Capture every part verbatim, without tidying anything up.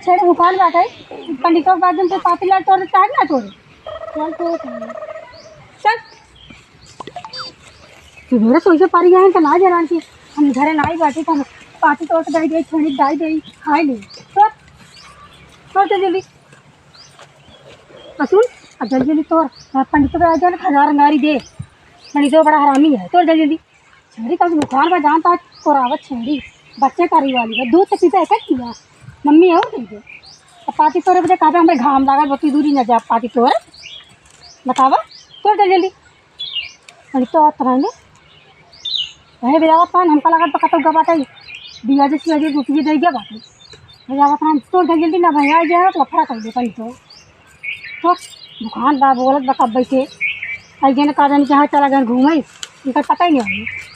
छेड़े भुखान बाटे, पंडितों के बाद में तो पाती लाल तोड़ देता है ना तोड़े। चल, तोड़। चल। सुबेरे सोई के परी गए हैं तो ना जरान की, हम घरे ना ही बाटी तो हम पाती तोड़ के दे दे, छेड़ी डाल दे, खाई ले। तोड़, तोड़ दे जल्दी। और सुन, अब जल्दी जल्दी तोड़, पंडितों के बाद में हजार नारी दे, पंडितों बड़ा हरामी है, तोड़ जल्दी जल्दी। छेड़ी का भुखान बा, जानता है, कोरावत छेड़ी, बच्चे करी वाली है, दूध तो पीता है, क्या किया? मम्मी है, और दे दे। अब पाती तोरे बजे कहबे, हमें घाम लागल, बती दूरी न जा, पाती तोरे। बतावा, तोड़ दे जल्दी। अरे तो आत रहने, वही बेरा पान हमका लागत बा, कतौ गबाटे, बियाजे सियाजे, रुपये दे गया बाटे। भैया, अपन तोड़ दे जल्दी ना भैया, आ जाए तो लफड़ा कर दे, कहीं तो। तो दुकान बा, बोलत बा कब बैठे, आई जने का जाने कहाँ चला गए घूमे, इनका पता ही नहीं है।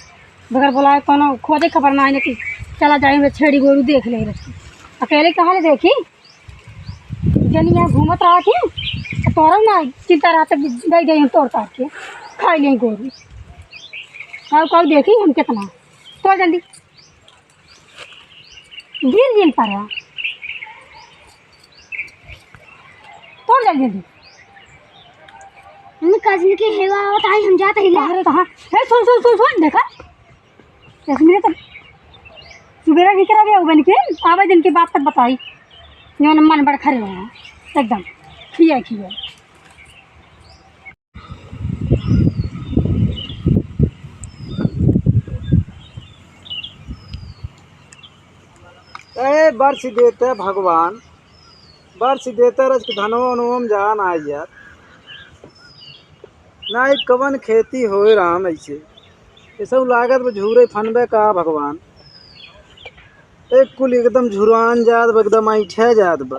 बगैर बोलाए कोनो खोजे खबर ना आए कि चला जाए, छेड़ी गोरू देख ले रखी। अकेले कहाँ ले देखी? जनी यहाँ घूमत रहा थी, तो तोरा ना चिंता रहता, गई गई हम तोड़ तार के, खाई ले गोरू। और कब देखी हम कितना, तोड़ जल्दी। गिर गिर पड़ा। तोड़ ले जल्दी। हम कजन के हेवा आवत आई, हम जात हिला। अरे कहाँ? हे सुन, सुन, सुन, सुन, देखा। इसमें तो सुबेरा की तरह भी बन के आवे दिन की बात तक बताई। जो मन बड़ खरे हो एकदम। खिया, खिया। ए, बरस देते भगवान, बरस देते रज के धनवा उनवा में जान आई यार। ना ई कवन खेती होए राम ऐसे, ऐसे लागत बा झूरे फनबे का भगवान। एक कुल एकदम झुरान जात बा, एकदम ऐंठे जात बा।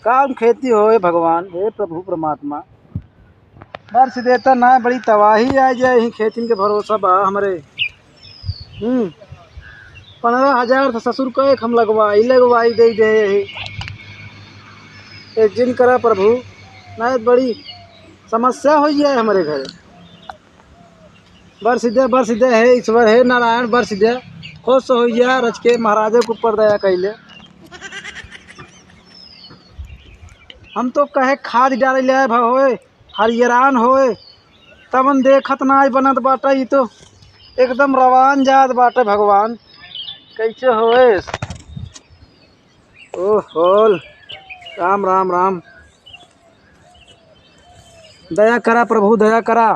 काम खेती होए भगवान, हे प्रभु परमात्मा। बरस देता ना, बड़ी तबाही आ जाए, यही खेतिन के भरोसा बा हमरे। हम्म, पन्द्रह हजार तो ससुर का एक हम लगवाई, लगवाई दे दे यही। एक जिन करा प्रभु, ना बड़ी समस्या हो जाए हमरे घर। बरस दे, बरस दे, हे ईश्वर, हे नारायण, बरस दे। खुश हो जा, रच के महाराजे के ऊपर दया कैले। हम तो कहे खाद डाले ले आए भा होए, हरियरान होए, तवन देखत ना बनत बाटे, ई तो एकदम रवान जात बाटे भगवान। कैसे होए? ओहो, राम, राम, राम। दया करा प्रभु, दया करा।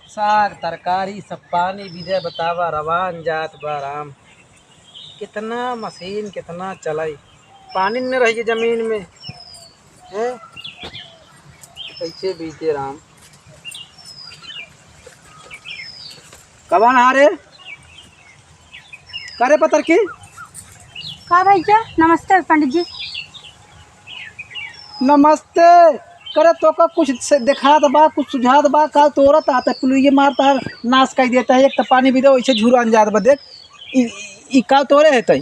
साग, तरकारी, सब पानी बिदे बतावा, रवान जात बा राम। कितना मशीन, कितना चलाई, पानी न रही जमीन में, हैं? कैसे बीते राम? कवन आ रे? का रे पतर की? का भैया, नमस्ते पंडित जी। नमस्ते। करे तोका कुछ से देखात बा, कुछ सुझात बा, का तोरत आते पुलुइये मारता है, नाश कर देता है। एक तो पानी भी दे, वैसे झुरान जात बा। देख, ई, ई का तोरे है तई?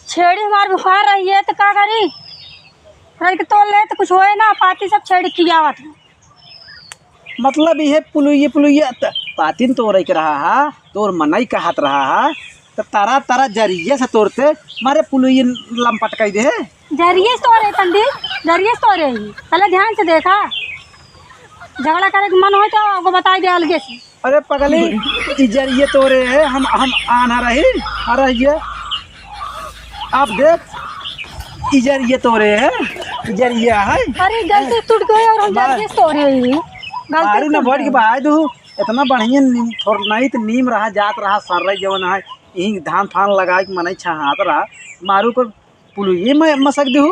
छेड़ी हमार बुखार रही है तो का करी? रह के तोड़ ले तो कुछ होए ना, पाती सब छेड़ी खियावत है। मतलब इहे पुलुइये, पुलुइये त-, पातिन तोरे के रहा हा, तोर मनई कहत रहा हा, त तारा, तारा जरिये से तोरते, मारे पुलुइये लंपट कई दे। जरिये से तोरे पंडित, जरिये से तोरे ही। पहले ध्यान से देखा, झगड़ा करे के मन हो तो आपको बताई दे अलगे से। अरे पगली, ई जरिये तोरे है, हम, हम आना रही, अरे ये आप देख, ई जरिये तोरे है, ई जरिया है। अरे, गलती से टूट गई और हम मार। जरिये से तोरे ही। गलती मारू से न टूट भर के गई। बहाय दू, इतना बढ़िया नीम, थोर नहीं तो नीम रहा, जात रहा, सर रही जवन है, यही धान फान लगाए के मनई छहात रहा, मारू को पुलुइये में मसक दू।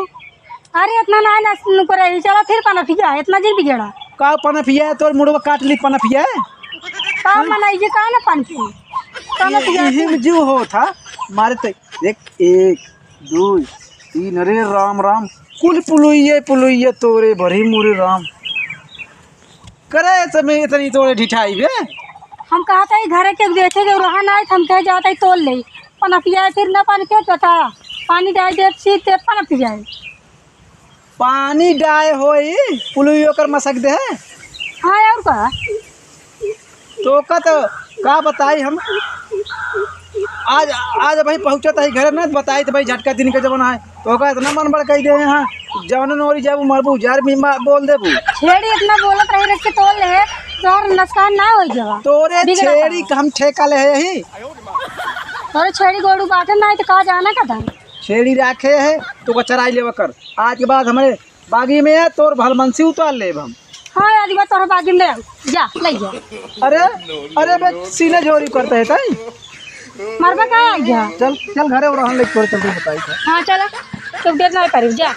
अरे, इतना ना, ना सुन को रही, चलो फिर पनफिया, इतना जी बिगड़ा। का पनफिया है, तोर मुड़वा काट ली पनफिया है? का हाँ? मनई जी, का ना पनफिया? का ना ये, पिया? यही में जीव हो था, मारे तो देख, एक, दो, तीन, अरे राम, राम, कुल पुलुइये, पुलुइये तोरे भरी मुरे राम। करे समय इतनी तोरे ढिठाई बे। हम कहत है, घरे के देखे के रहा ना, हम कहे जात है तोड़ ले। पनफिया फिर ना पनफे, तो पानी डाल दे, सीध दे, पनफिया। पानी डाय होई, पुलुई ओकर मसक दे। हाँ, और का? तो का तो, का बताई हम? आज, आज भाई पहुँचत है घरे ना, बताई तो भाई झटका दिन के जमाना है, तो ओका इतना मन बड़ कह दे हैं, जवन नोरी जाबू मरबू, जार भी मा-, बोल देबू। छेड़ी इतना बोलत रही, रख के तोल ले, तोहर नुकसान ना हो जावा। तोरे बिगड़ा छेड़ी का। हम ठेका ले है यही। तोरे छेड़ी गोड़ू बाटे ना, तो कहा जाना का था? छेड़ी राखे है, तो ओका चराई लेवा कर। आज के बाद हमारे बागी में है, तोर भलमनसी उतार लेब हम। हाँ, आज बात तोहरा बागी में ले आऊ। जा, ले जा। अरे, अरे बे, सीने जोरी करता है ताई। मरबा का आ गया? चल, चल घरे उड़ान ले, तोरे चलते बताई था। हाँ, चला। तो डेट ना पारी, जा।